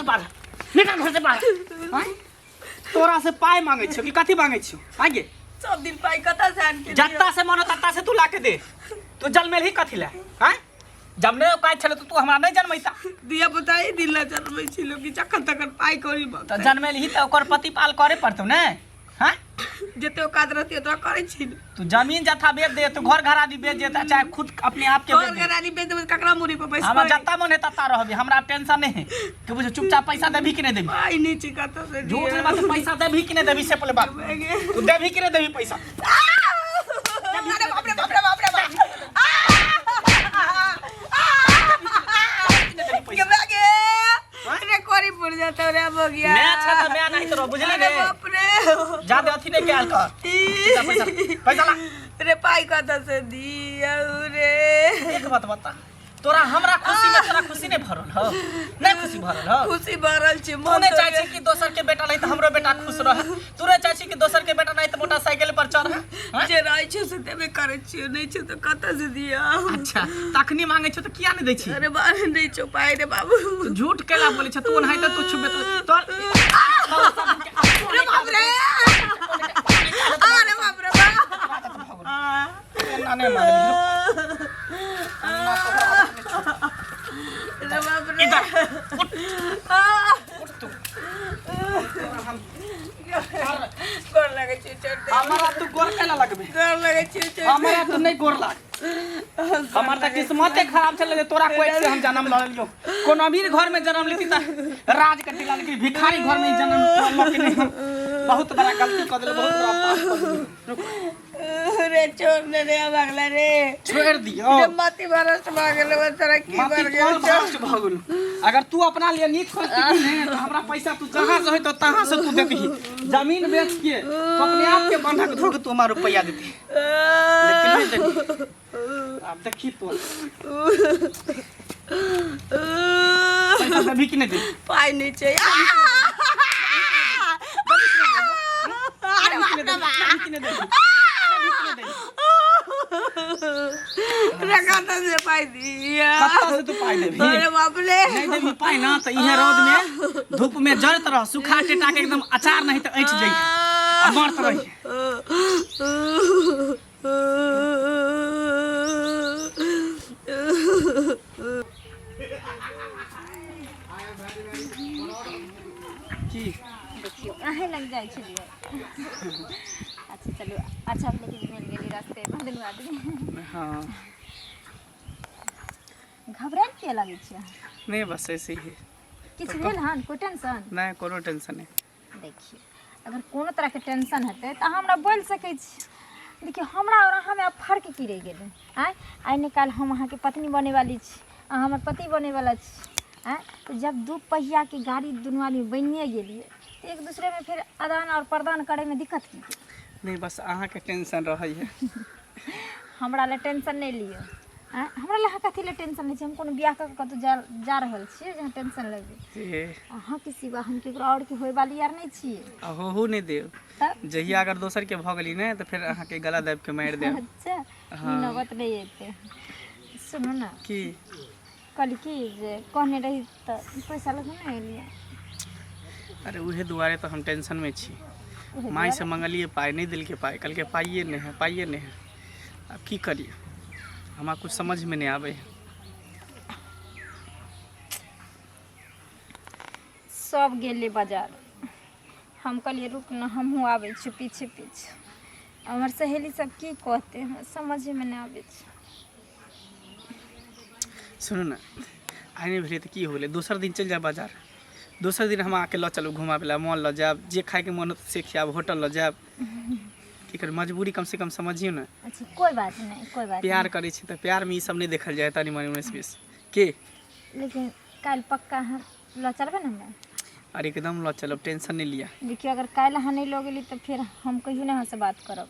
बाहर निकल घर से बाहर आँय? तोरा से पाय मांगे छियो कि कथी मांगे छियो आगे सब दिन पाई कतऽ से आन के दियौ? जत्ता से मन तत्ता से तू ला के दे तू जन्मेल ही कथी ला आँय जब नहीं औकात छले तो तू हमरा नहीं जन्मैता धिया पुता ई दिन ला जन्मै छी लोग कि जखन तखन पाई कौड़ी तो मँगतै। जन्मेल ही तो ओकर पति पाल करे पड़तौ ने हाँ जते औकात रहती ओतबा करै छी ने। तू जमीन जथा बेच दे तू घर घरादी बेच दे चाहे खुद अपने आप के घर बेच दे घरानी बेच देबै तऽ ककरा मुड़ी पर हमरा बैसबै जत्ता मन है तत्ता रहबी हमरा टेंशन नहीं है कि बुझे चुपचाप पैसा देबी कि नहीं देबी पाई नहि छै कतऽ से झूठ दिअ। नहीं बात पैसा देबी कि नहीं देबी से पहले बात तू देबी कि नहीं देबी पैसा अरे बाप रे बाप रे बाप रे बाप देबी पैसा के भागे अरे कोरी पड़ जाता रे अब हो गया मैं अच्छा था मैं नहीं तो बुझली अरे ने बाप रे ज्यादा अथी नहीं कैल कर चुपचाप पैसा पैसा ला रे पाई कतऽ से दियौ रे एक बात बता तोरा हमरा खुशी में तोरा खुशी नहीं भरल हो नहीं खुशी भरल हो खुशी भरल छै तू मन नहीं चाहे छी कि दोसर के बेटा नहीं तो हमरो बेटा खुश रहे तू नहीं चाहे छी कि दोसर के बेटा नहीं तो मोटरसाइकिल पर चढ़े हैं? जे रहै छै से देबे करै छियै नहि छै तऽ कतऽ से दियौ अच्छा तखनी मांगे छौ तो किया नहीं दै छी अरे बारे नहि छौ पाई रे बाबू तू झूठ केला बोले छ तू ओनाहिते तू छुबे तो तोर अरे बाप रे अरे बाप रे बाप एना नहीं मानबी अरे बाप रे इधर आ, उठ तू गोर लगै छै चोट दे हमरा तू गोर केला लगबे गोर लगै छै चोट हमरा तू नहीं गोर लाग हमर तऽ किस्मते खराब छलै जे तोरा कोख से हम जन्म लऽ लेलियौ कोनो अमीर घर में जन्म लेती तऽ राज कटिला लेकिन भिखारी घर में जन्म लऽ के नहि हम बहुत बड़ा गलती कऽ देलहुँ बहुत बड़ा पाप कऽ देलहुँ रुक, रे छोड़ दे रे भगला रे छोड़ि दियौ रे मति भ्रष्ट भऽ गेल तोरा की मति भऽ गेल तोहर भ्रष्ट भऽ गेल अगर तू अपना लिए नीक सोचती ने तऽ हमरा पैसा तू जहाँ से होइतो तहाँ से तू देबही जमीन बेच के तू अपने आप के बंधक धो के तू हमरा रुपया देती लेकिन नहीं देबही आब देखी तू पैसा देबही कि नहीं देबही पाइ नहि छै अरे बाप रे बाप देबही कि नहीं देबही देबही कि नहीं देबही रे कतऽ से पाइ दिया कतऽ से तू पाइ देबही अरे बाप रे नहीं देबही पाइ ना तऽ इहे रौद में धूप में जरत रह सुखा टेटा के एकदम अचार नहीं तऽ ऐठ जइहे आ मरत रही की देखियौ अहें लग जाइ छलियै अच्छा चलू अच्छा भेलै कि मिल गेली रास्ते मे दुनू आदमी हाँ घबरायल किया लागै छियै नहीं बस ऐसे ही किछु भेल हन कोइ टेंशन नहीं कोनो टेंशन नहीं देखियौ अगर कोनो तरहके टेंशन हेतै तऽ अहाँ हमरा बोलि सकै छी देखियौ हमरा आओर अहाँमे आब फर्क की रहि गेलै आँय आइ ने काल्हि हम अहाँके पत्नी बनैवाली छी अहाँ हमर पति बनैवला छी आँय तऽ जब दू पहियाके गाड़ी दुनू आदमी बनिए गेलियै तऽ एक दूसरेमे फेर आदान आओर प्रदान करैमे दिक्कत की नहीं बस अहाँके टेंशन रहै है हमरा लए टेंशन नहि लिअ आँय हमरा लए अहाँ कथी लए टेंशन लै छी हम कोनो बियाह कऽ कऽ कतहु जा जा रहल छियै जे अहाँ टेंशन लेबै जे अहाँके सिवा हम केकरो आओरके होयवाली आर नहि छियै आ होहू नहि देब तब जहिया अगर दोसरके भऽ गेली ने तऽ फेर अहाँके गला दाबि के मारि देब अच्छा ई नौबत नहि एतै सुनू ने की कहली की जे कहने रही तऽ पैसा लऽ कऽ नहि एलियै अरे उहे दुआरे तऽ हम टेंशनमे छी माय से मंगलियै पाइ नहि देलकै पाइ कहलकै पाइए नहि है पाइए नहि है आब की करियै हमरा कुछ समझमे नहि आबै है सब गेलै बाजार हम कहलियै रुक ने हमहूँ आबै छी पीछे पीछे हमर सहेली सब की कहतै हमरा समझेमे नहि आबै छै सुनू ने आइ नहि भेलै तऽ की हो गेलै दोसर दिन चलि जायब बाजार दोसर दिन हम अहाँके लऽ चलू घुमाबै लए मॉल लऽ जायब जे खायके मोन होत से खियाब होटल लऽ जायब की करू मजबूरी कमसँ कम समझियौ ने अच्छा कोइ बात नहि कोइ बात प्यार करै छी तऽ प्यारमे ई सब नहि देखल जाइ तनी मनी उन्नैस बीस के नहि लेकिन काल्हि पक्का अहाँ लऽ चलबै ने हमरा अरे एकदम लऽ चलब टेंशन नहि लिअ देखियौ अगर काल्हि अहाँ नहि लऽ गेली तऽ फेर हम कहियो नहि अहाँसँ बात करब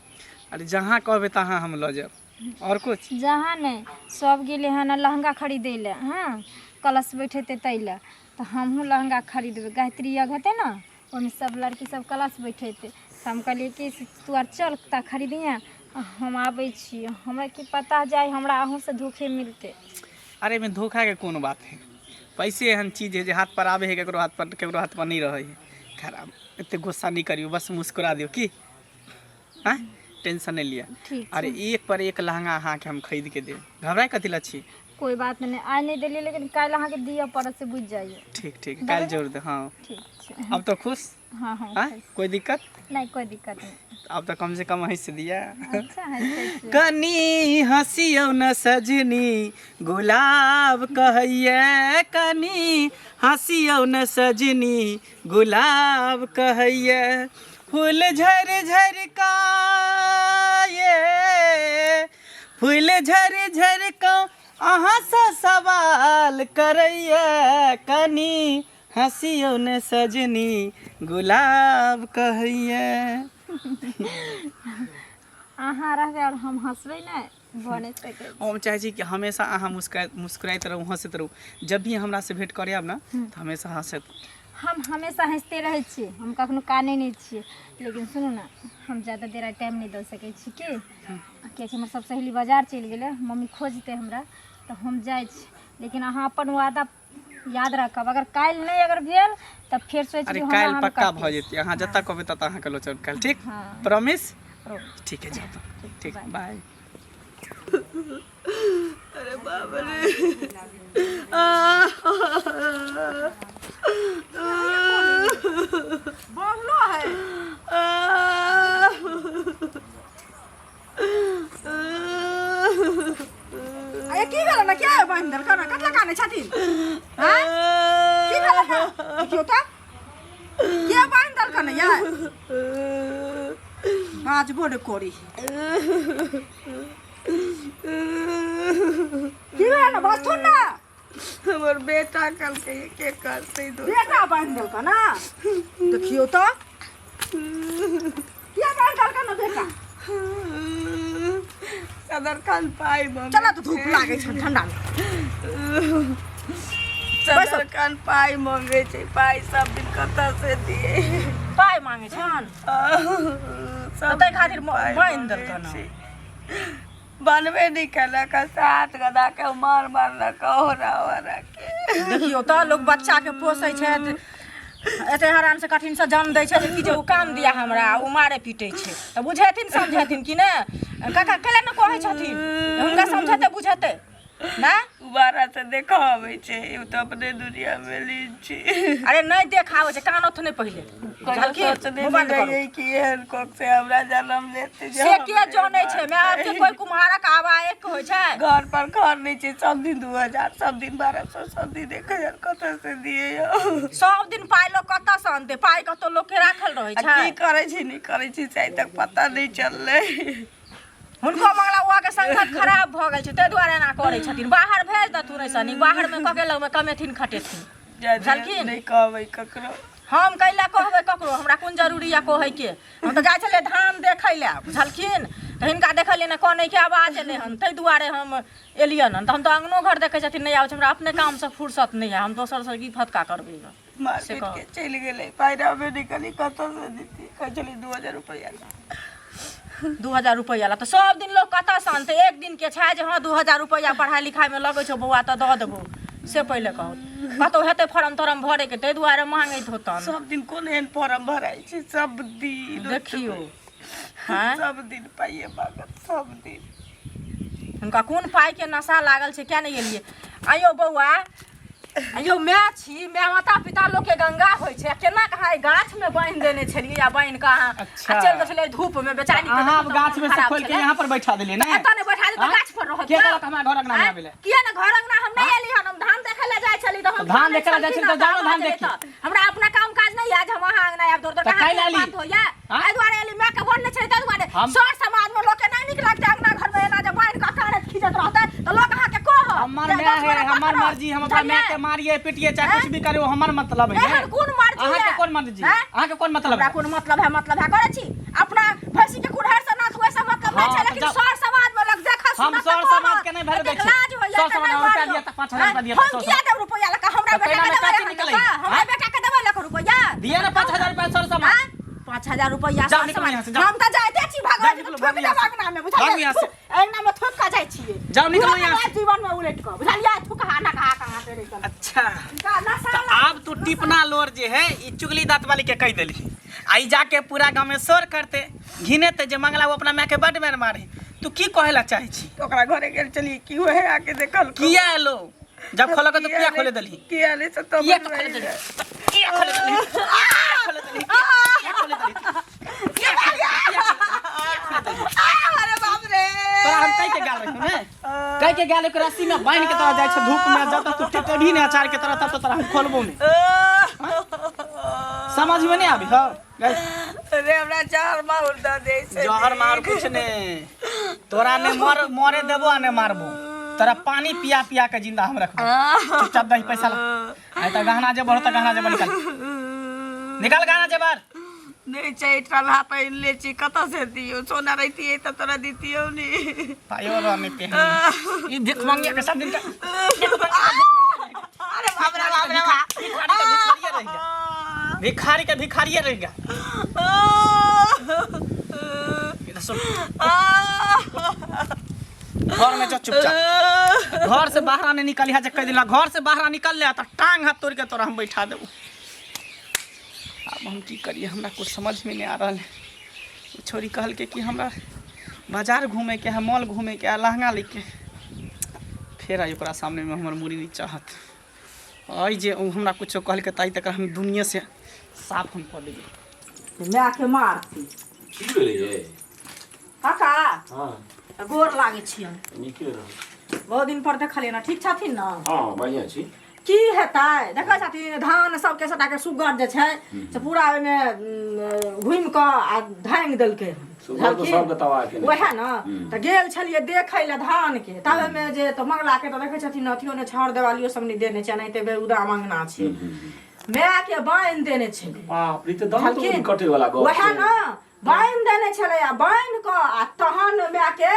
अरे जहाँ कहबै तहाँ हम लऽ जायब आओर कुछ जहाँ नहि सब गेलै हन लहँगा खरीदै लए हँ कलश बैठेतै ताहि लए तऽ हमहूँ लहँगा खरीदबै गायत्री यज्ञ हेतै ने ओहिमे सब लड़की सब कलश बैठेतै तऽ हम कहलियै कि से तू आर चल ता खरीदिहे हम आबै छी हमरा की पता जाइ हमरा अहूँसँ धोखे मिलतै अरे एहिमे धोखाके कोन बात है पैसे एहन चीज है जे हाथ पर आबै है ककरो हाथ पर, ककरो हाथ पर नहि रहै है। खराब एते गुस्सा नहि करियौ, बस मुस्कुरा दियौ की। आँय, टेंशन नहि लिअ। ठीक। अरे एक पर एक लहंगा अहाँके हम खरीद के देब, घबराय कथी लए छी? कोई बात नहीं, आइ नहीं देलियै लेकिन काल्हि अहाँके दिअ पड़त से बुझि जाइए। ठीक ठीक, काल्हि जोड़ दे। हाँ ठीक छै। अब तो खुश? हाँ हाँ। आँय, कोई दिक्कत नहीं? कोई दिक्कत नहीं। अब तो कम से कम हंस दिया। अच्छा, हंसै छियै। कनी हँसियौ न सजनी गुलाब कहैये, कनी हँसियौ न सजनी गुलाब कहैये, फूल झर झर का ये, फूल झर झर का अहाँसँ सवाल करैये, कनी हँसियौ ने सजनी गुलाब कहैये। अहाँ रहबै आओर हम हँसबै नहि, भऽ नहि सकै। हम चाहै छी कि हमेशा अहाँ मुस्कुराइत रहू, हँसैत रहू। जब भी हमरासँ भेँट करै आयब ने तऽ हमेशा हँसैत। हम हमेशा हँसिते रहै छी, हम कखनो कानै नहि छियै। लेकिन सुनू ने, हम ज्यादा देर आइ टाइम नहि दऽ सकै छी की, कियाकि हमर सब सहेली बाजार चलि गेलै, मम्मी खोजतै हमरा, तऽ हम जाइ छी। लेकिन अहाँ अपन वादा याद राखब, अगर काल्हि नहि अगर भेल तऽ फेर सोचि अरे लियौ हमरा काल्हि अहाँमे पक्का कटतै। भऽ जेतै, अहाँ जतऽ कहबै ततऽ अहाँके लऽ चलब काल्हि, ठीक? हाँ। प्रॉमिस? प्रॉमिस। ठीक है, जाउ तऽ। ठीक, बाय। अरे बाप रे, बोलो है। अरे की भेल ना? क्या बान्हि देलक ना? कतला कानै छथिन? हैं, की भेल ना? देखियौ तऽ, के बान्हि देलक ना? यार बाजबो ने करी। की भेल ना? बाजथुन ना। हमर बेटा कहलकै के करतै दोसर। बेटा बान्हि देलक ना? देखियौ तऽ, किया बान्हि देलक ना बेटा? सदर खान पाइ मंगै। चला तऽ धूप लागै छै ठंडा मे। सदर खान पाइ मंगै छै, पाइ सब दिन कतऽ से दिए? पाइ मांगे छन? सब ताहि खातिर दिन पाइ बान्हि मंगै देलकन। छै। बनबे नहि केलक, सात गदा के मार मारलक ओहरा ओहरा के। देखियौ तऽ, लोक बच्चाके पोसै छथि, एते हरान से कठिन से जन्म दै छै जे कि जे ओ काम दिया हमरा, ओ मारे पीटै छै तऽ बुझेथिन समझेथिन कि नहि? काका कैला ने कहै छथिन? हुनका समझेतै बुझेतै ना। बारह से देखऽ अबै छै, ओ तऽ अपने दुनिया मे लीन छै। अरे नहि देखाबै छै, कानत नहि पहिले। कहियो बुझलखिन? सोचने मुँह नहि बन्द करू। रहियै कि एहन कोख से हमरा जन्म लेतै जे से के हमरे जनै छै? माय बाप के मारतै। कोइ कुम्हारक आवा एक होइ छै? घर पर घर नहि छै। सब दिन 2000, सब दिन 1200, सब दिन 1000, कतऽ से दिए यौ? सब दिन पाइ लोक कतऽ से अनतै? पाइ कतौ लोक के राखल रहै आ छै? की करै छी नहि करै छी से आइ तक पता नहि चललै। हुनको मंगला बुआ के संगत खराब भऽ गेल छै, ताहि दुआरे एना करै छथिन। बाहर भेज देथुन, एहिसँ नीक बाहरमे कके लगमे कमेथिन खटेथिन। जा दियौ, बुझलखिन? नहि कहबै ककरो। हम कैला कहबै ककरो? हमरा कोन जरूरी यऽ कहैके? हम तऽ जाइ छलियै धान देखै लए, बुझलखिन? तऽ हिनका देखलियै ने, कनैके आवाज एलै हन, ताहि दुआरे हम एलियन हन। तऽ हम तऽ अङ्गनो घर देखै छथिन, नहि आबै छै। हमरा अपने कामसँ फुर्सत नहि यऽ, हम दोसरसँ की फतका करबै गऽ? मार से पीट कहू। के चलि गेलै, पाइ रहबे नहि करी, कतऽ से दितियै? कहै छलै 2000 रुपैआ ला। 2000 रुपैआ ला तऽ सब दिन लोक कतऽसँ अनतै? एक दिनके छै जे हँ 2000 रुपैआ पढ़ाइ लिखाइमे लगै छौ बौआ तऽ दऽ देबौ, से पहिले कहू। कतहु हेतै फॉर्म तॉर्म भरैके, ताहि दुआरे मांगैत होतन। सब दिन कोन एहन फॉर्म भराइ छै सब दिन? देखियौ हँ, सब दिन पाइए मांगत सब दिन। हुनका कोन पाइके नशा लागल छै? किया नहि एलियै? आइयो बौआ, आइयो माय छी, माय माता पिता लोकके गंगा होइ छै। केना कऽ अहाँ एहि गाछमे बान्हि देने छलियै आ बान्हि कऽ अहाँ अच्छा। आ चलि गेल छलियै धूपमे बेचारी के। अहाँ देखू तऽ गाछ मोन में से खराब खोल के छलै। यहाँ पर बैठा देलियै ने? एतऽ नहि बैठा देतै, आँय? गाछ पर रहत। के कहलक हमरा घर अंगना में आबै लए? किया ने घर अंगना हम नहि एली हन? हम धान देखै लए जाइ छली तऽ हम धान देखै लए जाइ छली तऽ जाउ ने धान देखी। हमरा अपना काम काज नहि यऽ जे हम अहाँ अंगना आयब दौड़ दौड़ तऽ के? काल्हि अहाँके आली? बात होइया? आँय? एहि दुआरे एली, माय के बोलने छली ताहि दुआरे। सर समाज में लोक के नहि नीक लगतै, अंगना घर में एना जे बान्हि कऽ कानैत खींचैत रहतै तऽ लोक अहाँके कहत हमर जे माय दस है, गोरा हमर पकड़त। मर्जी, हम अपना माय के बुझलियै? मारिए पीटिए चाहे कुछ भी करे, वो हमर मतलब है। एहन कोन मर्जी अहाँके है? कोन मर्जी? हैं? अहाँके कोन मतलब हमरा है? कोन मतलब है? मतलब है करै छी अपना भैंसी के कुड़हर से नाथ वैसा मतलब नहीं हाँ, छै, तऽ लेकिन जाउ। सर समाज में लोग देखा हम सुनत सर तऽ समाज कहत। के नहि वैल्यू दै एतेक छी। लाज होइया सर तऽ समाज नहि हमरा रुपया मारियौ। दिअ तऽ 5000 रुपया दिअ हम तऽ सर किया देब रुपया लऽ कऽ? हमरा तऽ बेटा कैला के मे देबै काची अहाँ निकलै? लऽ कऽ? हमरा आँय? बेटा के देबै लऽ कऽ रुपया? दिअ ने 5000 रुपया सर समाज। आँय? 5000 रुपया जाउ सर निकलू समाज। यहाँ से, जाउ। हम तऽ जाइते छी भगवान जाउ निकलू, थूक भागू देब यहाँ से। अंगना में। भागू बुझलियै? यहाँ से। अंगना में थूक कऽ जाइ छियै। जाउ निकलू पूरा यहाँ से। जीवन में उलटि कऽ, बुझलियै? थूक हा ना कहा कहाँ। के रे। अच्छा। हिनका नशा। तो आब तू टिपना लोर जे है ई चुगली दांत वाली के कह देली, आई जाके पूरा गांव में शोर करते घिनेते जे मंगला वो अपना माय के बड मार मारे। तू की कहेला चाहे छी? ओकरा घरे गेल चली की ओहे आके देखल। किया एलो? जब खोलक तो किया खोले देली? किया ले से तो किया तो खोले देली? किया खोले देली? किया खोले देली? किया खोले देली? किया खोले देली? अरे बाप रे! तोरा हम कह के गाल रखू ने, कह के गाल एक रस्सी में बांध के तोरा जाइ छै धूप में, जब तक तू टेटेभी ने अचार के तरह तब तक तोरा हम खोलबो ने। समझ में नहीं आबी हो? अरे हमरा जहर माहुर दऽ दे छै। जहर मार कुछ ने, तोरा ने मर मरे देबो आ ने मारबो, तोरा पानी पिया पिया के जिंदा हम रखबो। चुपचाप दही पैसा ला, नहीं तो गहना जेबर हो तो गहना जेबर निकाल, निकाल गहना जेबर। नहि छै, ठल्हा पहिन ले छी, कतऽ से दियौ? सोना रहितियै तऽ तोरा दितियौ ने। पायो रहने पे ई भिख मांगिया के सब दिन का। अरे बाप रे बाप रे बाप! भिखारी के भिखारिये रह गया, भिखारी के भिखारिये रह गया। इधर सुन, घर में जा चुपचाप, घर से बाहर नहीं निकल जे कह दिला। घर से बाहर निकल ले तो टांग हाथ तोड़ के तोरा हम बैठा देबो। अब हम की करिए, हमरा कुछ समझ में नहीं आ रहा है। उ छोरी कहलकै कि हमरा बाजार घूमे के है, मॉल घूमे के है, लहंगा लेके। फेर आई ओकरा सामने में हमर मुड़ी नहीं चाहत अइ जे उ हमरा कुछो कहलकै ताइ तक हम दुनिया से साफ हम कऽ देबै। मायके मारती। की भेलै ये? काका। हाँ। गोर लागै छियनि। नीके रह। बहुत दिन पर देखलियै ने, ठीक छथिन ने? हाँ, बढ़िआँ छी। की हेतै, देखै छथिन धान सबके सबटाके सुगर जे छै से पूरा ओहिमे घुमि कऽ आ धांगि देलकै हन। सुगर तऽ सबके तबाह केने। वएह ने तऽ गेल छलियै देखै लए धानके, तब ओहिमे जे तऽ मंगलाके तऽ देखै छथिन अथियो नहि, छहर देवालियो सब नहि देने छै, एनाहिते बेहुदा मंगना छै। मायके बान्हि देने छलै। बाप रे, ई तऽ दाँत बुझलखिन? कटे वाला गप वएह छै। ने बान्हि देने छलै आ बान्हि कऽ आ तहन मायके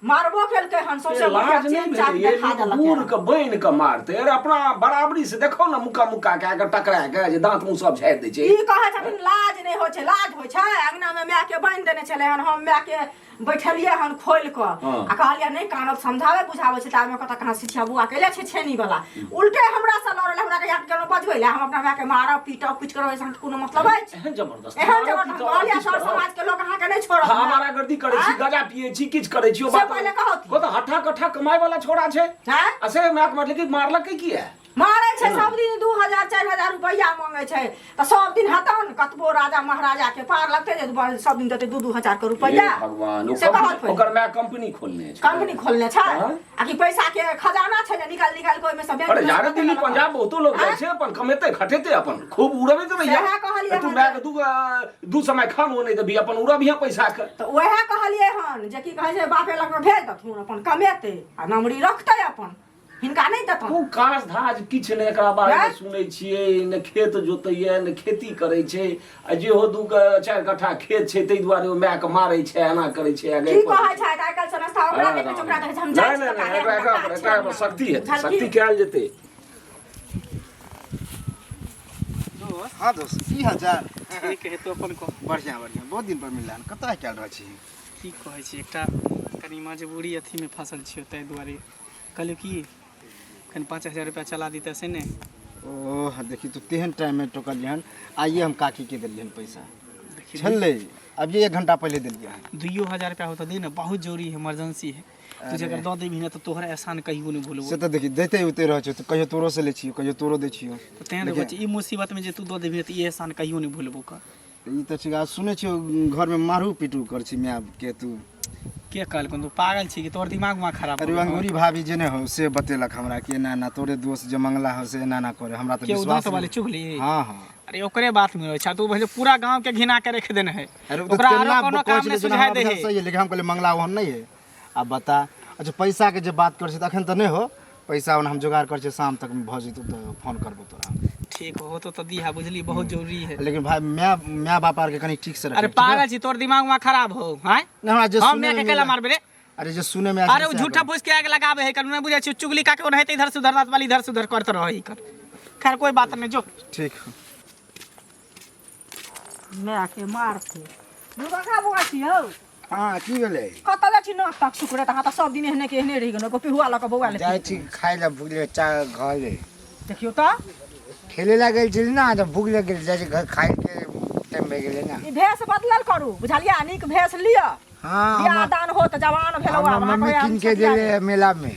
मारबो केलकै हन सौंसे। लाज नहि चेन चाप भेलै? देखा देलक। बूढ़ के बनि के मारतै? अरे अपना बराबरी से देखो ने, मुक्का मुक्का कए के टकरा के जे दांत मुंह सब झाड़ि दै छै। ई कहै छथिन लाज नहि होइ छै। लाज होइ छै? अंगना मे माय के बान्हि देने छलै हन। हम माय के बैठलियै हन खोलि कऽ आ कहलियै नहि कानब, समझाबै बुझाबै छै, ताबे कतऽ कहाँ शिक्षा बुआ केले छै छेनी वाला, उल्टे हमरा से लड़ल। हमरा के याद केलहुँ बजबै लए? हम अपना माय के मारब पीटब किछु करब, एहिसँ अहाँके कोनो मतलब अछि? एहन जबरदस्त एहन जबरदस्त कहलियै, सर समाज के लोक अहाँके नहि छोड़त। आवारागर्दी करै छी, गांजा पियै छी, किछु करै छी, ओ से बात पहिले कहत। ओ तऽ हट्ठा कट्ठा कमाय वाला छोड़ा छै। आँय? आ से मायके मारलकै, मारलकै किया? मारै छै सब दिन, 2000 4000 रुपैआ मांगै छै तऽ सब दिन हेतन? कतबो राजा महाराजा के पार लगतै जे सब दिन देतै 2-2 हजार के रुपैआ? हे भगवान! ओ से कहत कंपनी- पहिले। ओकर माय कंपनी खोलने छै? कंपनी खोलने छै। हाँ? आ कि पैसा के खजाना छै जे निकाल निकाल के ओहिमे से बैंक अरे में जारे से दिल्ली देलक। पंजाब बहुतो लोग जाइ छै, अपन कमेतै खटेतै, अपन खूब उड़बैत रहिया। सएह कहलियै तू हन। माय के दू समय खानो नहि देबही, अपन उड़बिहे पैसा के। तऽ उएह कहलियै हन जे की कहै छै, बापे लग भेज देथुन, अपन कमेतै आ नमरी रखतै, अपन हिनका नहि देथुन। ओ काज धाज किछु नहि एकरा बारे मे हैं? सुनै छियै ने, खेत जोतैया ने खेती करै छै, आ जे हो 2 4 कट्ठा खेत छै, ताहि दुआरे ओ मायके मारै छै, एना करै छै। की कहै छै, आइ काल्हि संस्था ओकरा देखै छै, ओकरा देखै छै, हम जाइ नहि छी नहि काका, नहि, एकरा हमरा एकरा काज एकरा छै। पर सख्ती हेतै। बुझलखिन? सख्ती कयल जेतै। दोस्त। हाँ दोस्त, की हाल चाल? ठीक है, तू अपन कह। बढ़िया बढ़िया। बहुत दिन पर मिलला हन, कतऽ आइ रहल छी? की कहै छी, एकटा कनि मजबूरी अथीमे फँसल छियौ, ताहि दुआरे कहलियौ कि कनि 5000 रुपया चला दितै से ने। ओह, देखी, तू तेहन टाइम में टोकलियै हन। आइए हम काकी के देलियै हन पैसा। देखी। छलै, अभी 1 घंटा पहले देलियै हन। 2 हजार रुपया हो तऽ दे ने, बहुत जरूरी है, इमरजेंसी है। तू जे अगर दऽ देबही ने तऽ तोहर एहसान कहियो नहि भूलबो। से तऽ देखी, दैते उते रहै छै तऽ कहियो तोरो से लै छियौ, कहियो तोरो दै छियौ। तऽ तें देखै छी, ई मुसीबतमे जे तू दऽ देबही ने तऽ ई एहसान कहियो नहि भूलबो कर। ई तऽ ठीक। आ सुनै छियौ घरमे मारू पीटू कर छी माय के तू? के कहलकौ? तू पागल छी कि तोहर दिमाग उमाग खराब अरे हो गेलौ? अंगूरी भाभी जे नहि हो से बतेलक हमरा कि एना एना तोरे दोस्त जे मंगला हो से एना एना करे। हमरा तऽ के, ओ विश्वास दाँत वाले नहि। चुगली? हाँ हाँ। अरे ओकरे बात में रहै छै। तू भले पूरा गांव के घिना के रख देने है। अरे ओ तऽ ओकरा केना आरो कोनो कहै काम छलै नहि जेना सुझाय हमरा दे बुझायल है। सही है, लेकिन हम कहलियै मंगला ओहन नहि है। आब बता। अच्छा, पैसाके जे बात करै छै तऽ अखन तऽ नहि हो पैसा, ओना हम जोगाड़ करै छियै, शाम तक भऽ जेतौ तऽ फोन करबो तोरा। ठीक हो तो दीहा, बुझली, बहुत जरूरी है। लेकिन भाई, माय माय बाप आरके कनि ठीक से अरे रखियै, ठीक है? पागल छी, तोर दिमाग उमाग खराब हो हैं? नहि, हमरा जे हम सुनै माय के मे केला मिलल- मारबे रे? अरे जे सुनै मे आयल अरे ओ से झूठा फूस के आग लगावे है कर, नहीं बुझै छी चुगली का के ओनाहिते इधर से उधर रात वाली इधर से उधर करते रहे कर। खैर, कोई बात नहीं, जो। ठीक। मायके मारतै। दुर्गा बुआ छी हौ। हाँ की भेलै कतऽ जाइ छी नाक ताक सुकुरे तऽ अहाँ तऽ सब दिन एहने के एहने रहि गेलहुँ एगो पिहुआ लऽ कऽ बौआ ले जाइ छी खाय लए भूख लगै चाह घरे देखियौ तऽ खेले लए गेल छली ना तऽ भूख लागि गेल जाइ छी घर खायके टाइम भए गेलै ने ई भेष बदलल करू बुझलियै नीक भेष लिअ हाँ बियाह हमरा दान हो तऽ जवान भेलहुँ हमरा आब अहाँ मम्मी कहै हम कीन के छठिया देले मेलामे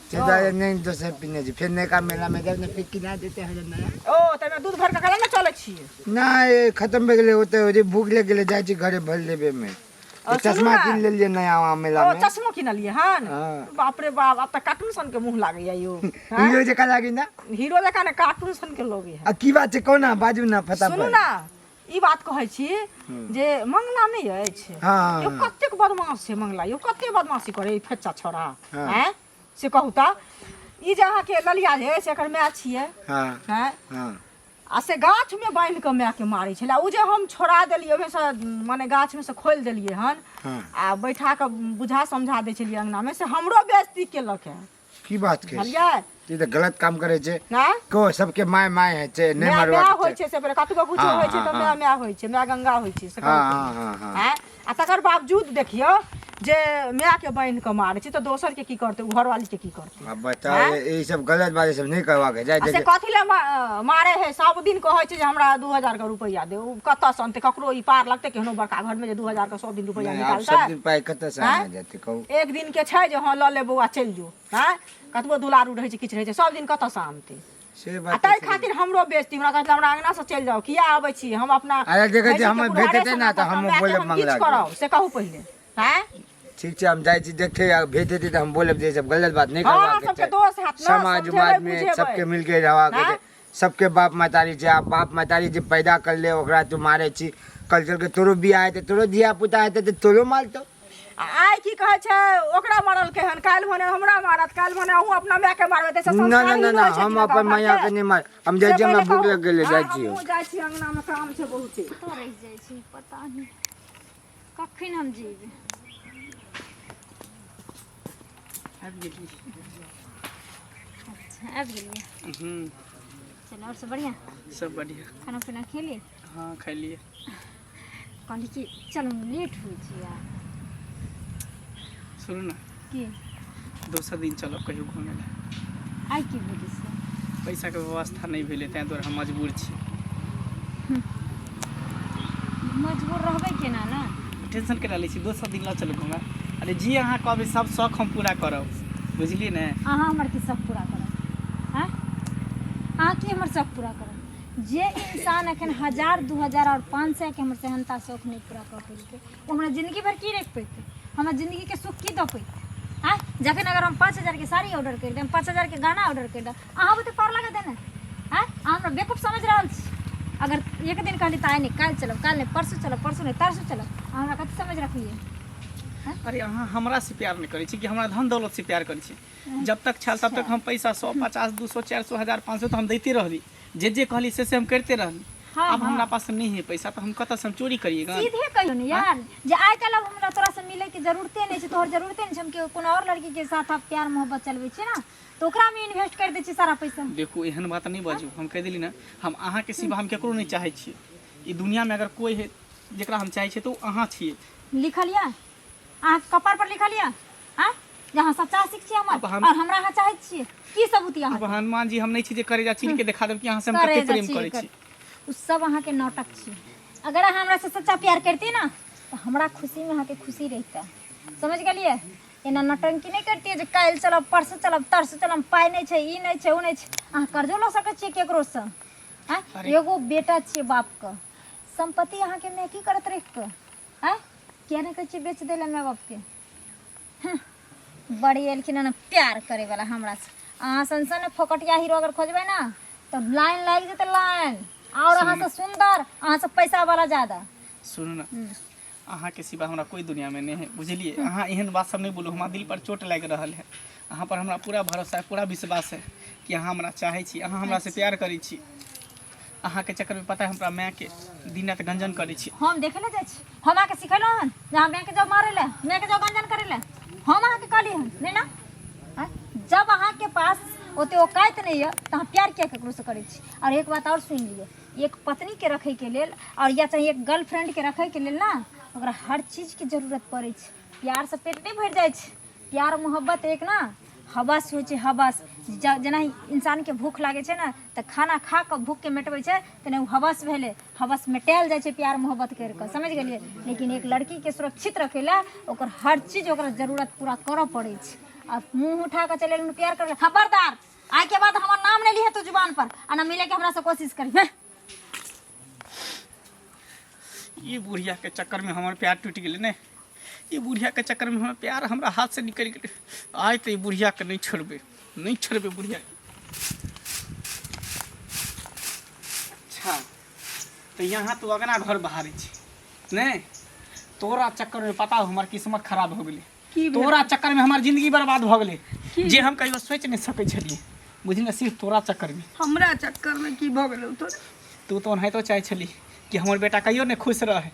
से दुआरे नहि दोसर पिन्है छी फेर नयका मेलामे जायब ने फेर किना देते हर नया ओ ताहिमे दूध भरि कऽ केना ने चलै छियै नहि खतम भए गेलै ओतऽ ओते भूख लागि गेलै जाइ छी घरे भरि लेबे मे और सुनू चश्मा ने। कीन लेलियै नया वहाँ मेला ओ में चश्मो किनलियै हन हाँ। बाप रे बाप आब तऽ कार्टून सन के मुँह लागैया यौ हाँ? हीरो जकाँ लागी ना हीरो जकाँ ने कार्टून सन के लगै है आ की बात छै कोना बाजू ना फटाफट सुनू ना ई बात कहै छी जे मंगला नहि अछि हाँ, यौ हाँ। कतेक बदमाश छै मंगला यौ कतेक बदमाशी करे ई फेच्चा छोड़ा हाँ। आँय से कहू तऽ ई जे अहाँके ललिया जे अछि एकर माय छियै हाँ आँय हाँ आ से गाछमे बान्हि कऽ मायके मारै छलै ओ जे हम छोड़ा देलियै ओहिमेसँ माने गाछमे सँ खोलि देलियै हन हाँ। आ बैठा कऽ बुझा समझा दै छलियै अङ्गनामे से हमरो बेइज्जती केलक हँ की बात कहै छी? बुझलियै ई तऽ गलत काम करै छै आँय को सबके माय माय है छै नहि माय माय मारबाक होइ छै से पहिले कतबो कुछो हाँ, होइ छै हाँ, तऽ माय हाँ। माय होइ छै माय गंगा होइ छै से हाँ, कहू हाँ, हाँ, हाँ। आँय आ तकर बावजूद देखियौ जे मायके बान्हि कऽ मारै छै तऽ दोसरके की करतै ओ घरवालीके की करतै आब बताउ आँय? ई सब गलत बात सब नहि करबाक जाइ आ से देखियौ कथी लए मारे है सब दिन कहै छै जे हमरा 2000 के रुपैआ दे ओ कतऽसँ अनतै ककरो ई पार लगतै केहनो बड़का घरमे जे 2000 के सब दिन रुपैआ नहि, आब सब निकालतै दिन पाइ कतऽसँ आँय? आना जेतै कहू एक दिन के छै जे हँ लऽ ले बौआ चलि जो आँय कतबो दुलारू रहै छै किछु रहै छै सब दिन कतऽसँ आनतै से आ बात ताहि खातिर हमरो बेइज्जती हमरा कहै हमरा अंगना से चलि जाउ किया आबै छी हम अपना अरे देखै छी, भैंसी के हमर बुढ़ारे भेटतै से ने तऽ अपना हमहूँ मायके बोलब हम किछु मंगला के। करब से कहू पहिले आँय ठीक छै हम जाइ छी देखै आ भेट हेतै तऽ हम बोलब जे ई सब गलत बात नहि हँ, करबाक सबके छै दोष हैत ने, समाज समझेबै, उमाज मे बुझेबै। सबके मिलके रहबाक आँय? छै सबके बाप महतारी छै आ बाप महतारी जे पैदा कर ले ओकरा तू मारै छी कल चल के तोरो बियाह हेतै तोरो धिया पुता हेतै तऽ तोरो मारतौ आ आइ की कहै छै ओकरा मारलकै हन काल्हि भने हमरा मारत काल्हि भने अहूँ अपना मायके मारबै ताहिसँ ना ना संस्कारहीन ना ना होइ छै हम कि अपन गाँव मैया घरके। के नहि मार हम जाइ से छी हमरा पहिले भूख कहू। लागि गेलै हँ, जाइ छी हमहूँ जाइ छी अंगनामे काम छै बहुते कतऽ रहि जाइ छै पता नहि कखन हम जेबै आबि गेली अच्छा आबि गेलियै हूँ चल आओर सब बढ़िआँ सब बढ़िया खाना पीना खेली हाँ खैलिए कहली कि चलू लेट होइ छै यार सुनू ने की दोसर दिन चलब कहियो घूमे लए आइ की भेलै से पैसाके व्यवस्था नहि भेलै ताहि दुआरे हम मजबूर छी मजबूर रहबै केना ने टेंशन केना लै छी दोसर दिन लऽ चलू घूमे अरे जी अहाँ कहबै सब शौक हम पूरा करब बुझलियै ने अहाँ हमर की शौक पूरा करब आँय अहाँ की हमर शौक पूरा करब जे इंसान एखन 1000 2000 आओर 500 के हमर सेहनता शौक नहि पूरा कऽ पेलकै ओ हमरा जिंदगी भरि की राखि पेतै हमरा जिंदगीके सुख की दऽ पेतै आँय जखन अगर हम 5000 के साड़ी ऑर्डर करि देब 5000 के गहना ऑर्डर करि देब अहाँ बुते पार लागत ने आँय अहाँ हमरा बेवकूफ समझ रहल छी अगर एक दिन कहली तऽ आइ नहि काल्हि चलब काल्हि नहि परसू चलब परसू नहि तरसू चलब अहाँ हमरा कथी समझ रखलियै अरे अहाँ हमरा से प्यार नहि करै छी कि हमरा धन दौलत से प्यार करै छी जब तक छल तब तक हम पैसा 100 50 200 400 1000 500 तऽ हम दैते रहली जे जे कहली से से हम करिते रहली हाँ, अब हाँ। हमरा पास नहीं है पैसा तो हम कतऽ से हम चोरी करिएगा सीधे कहियो ने यार जे आइ काल्हि अब हमरा तोरा से मिले के जरूरते नहीं छै तोहर जरूरते नहीं छै हम केओ कोनो और लड़की के साथ आप प्यार मोहब्बत चलबै छियै ना तऽ ओकरा में इन्वेस्ट कर दै छियै सारा पैसा देखू एहन बात नहीं बाजू हम कहि देली ना हम अहाँके सिवा हम केकरो नहीं चाहै छियै ई दुनिया में अगर कोई है जेकरा हम चाहै छियै तऽ ओ अहाँ छियै लिखल यऽ अहाँ कपार पर लिखल यऽ आँ जे अहाँ सच्चा आशिक छियै हमर अब हम- और हमरा अहाँ चाहैत छियै की सबूत यऽ अब अहाँके हनुमान जी हम नहीं छी जे करेजा चीर के देखा देब कि अहाँ से हम करे कते प्रेम जा करै छी छी ओ सब अहाँके नाटक छी अगर अहाँ हमरा से सच्चा प्यार करती ना तऽ हमरा खुशीमे अहाँके खुशी रहिता समझ गेलियै एना नौटंकी नहि करतियै जे काल्हि चलब परसू चलब तरसू चलब पाइ नहि छै ई नहि छै ओ नहि छै अहाँ कर्जो लऽ सकै छियै केकरोसँ आँय एगो बेटा छियै बापके सम्पत्ति अहाँके माय की करत राखि कऽ आँय किया नहि कहै छियै बेच दै लए माय बापके हँ, बड़ी एलखिन हन प्यार करैवला हमरासँ अहाँ सन सन फोकटिया हीरो अगर खोजबै ने तऽ लाइन लागि जेतै लाइन आओर अहाँसँ सुन्दर अहाँसँ पैसावला ज्यादा सुनू ने अहाँके सिवा हमरा कोई दुनिया में नहीं है बुझलिए अहाँ एहन बात सब नहीं बोलू हमरा दिल पर चोट लागि रहल है अहाँ पर हमरा पूरा भरोसा है पूरा विश्वास है कि अहाँ हमरा चाहै छी अहाँ हमरा से प्यार करै छी अहाँके चक्करमे पता है हमरा मायके दिन राति गंजन करै छी हम देखे लए जाइ छी हम अहाँके सिखेलहुँ हन जे अहाँ मायके जाउ मारै लए मायके जाउ गंजन करै लए हम अहाँके कहली हन नहि ने आँय? जब अहाँके पास ओते औकात नहि यऽ तऽ अहाँ प्यार किया ककरोसँ करै छी आओर एक बात आओर सुनि लिअ एक पत्नीके रखैके लेल आओर या चाहे एक गर्लफ्रेंडके रखैके लेल ने ओकरा हर चीजके जरूरत पड़ै छै। प्यारसँ पेट नहि भरि जाइ छै। प्यार मोहब्बत एक ना हवस होइ छै, हवस। जेना इंसानके भूख लागै छै ने तऽ खाना खा कऽ भूखके मिटबै छै, तेना ओ हवस भेलै। हवस मेटायल जाइ छै प्यार मोहब्बत करि कऽ, समझि गेलियै? लेकिन एक लड़कीके सुरक्षित रखै लए ओकर हर चीज, ओकर जरूरत पूरा करऽ पड़ै छै। आ मुँह उठा कऽ चलि एलहुँ प्यार करै लए, खबरदार, आइके बाद हमर नाम नहि लिहे तू जुबान पर आ न मिलेके हमरासँ कोशिश करिहे। ई बुढ़िया के चक्कर में हमर प्यार टूटि गेलै ने। ई बुढ़िया के चक्कर में हमर प्यार हमरा हाथ से निकलि गेलै। आइ तऽ ई बुढ़िया के नहि छोड़बै, नहि छोड़बै बुढ़िया के। अच्छा, तऽ यहाँ तू अगना घर बहारै छी नहि? तोरा चक्कर में पता हो हमर किस्मत खराब हो गेलै। तोरा चक्कर में हमर जिंदगी बर्बाद भऽ गेलै, जे हम कहियो सोचि नहि सकै छलियै, बुझली ने? सिर्फ तोरा चक्कर में। हमरा चक्कर में की भऽ गेलौ तोरा? तू तऽ ओनाहितो चाहै छली कि हमर बेटा कहियो नहि खुश रहै।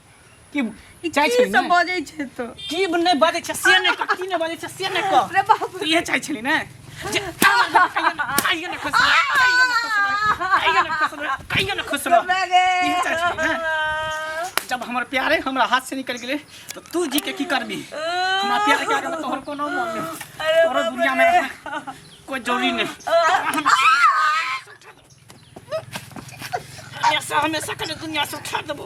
की ई चाहै की छली सब ने? बजै छै तो? की नहि बजै छै से नहि कह, की नहि बजै छै से नहि कह। रे बाप तू इहे चाहै छली ने जे हमर बेटा कहियो नहि खुश रहै, कहियो नहि खुश रहै, कहियो नहि खुश रहै, कहियो नहि खुश रहै, कहियो नहि खुश रहै। गे। इहे चाहै छली ने? जब हमर प्यारे हमरा हाथ से निकलि गेलै तऽ तू जी के की करबी? हमरा प्यार के आगे में तोहर कोनो मोल नहीं, तोहर दुनिया में रहना कोई जरूरी नहीं। हमेशा हमेशा कने दुनिया से उठा देबो।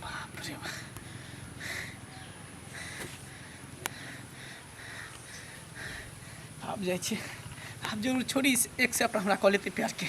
बाप रे बाप। आब जाइ छी, आब जरूर छोड़ी एक्सेप्ट हमरा कऽ लेतै प्यारके।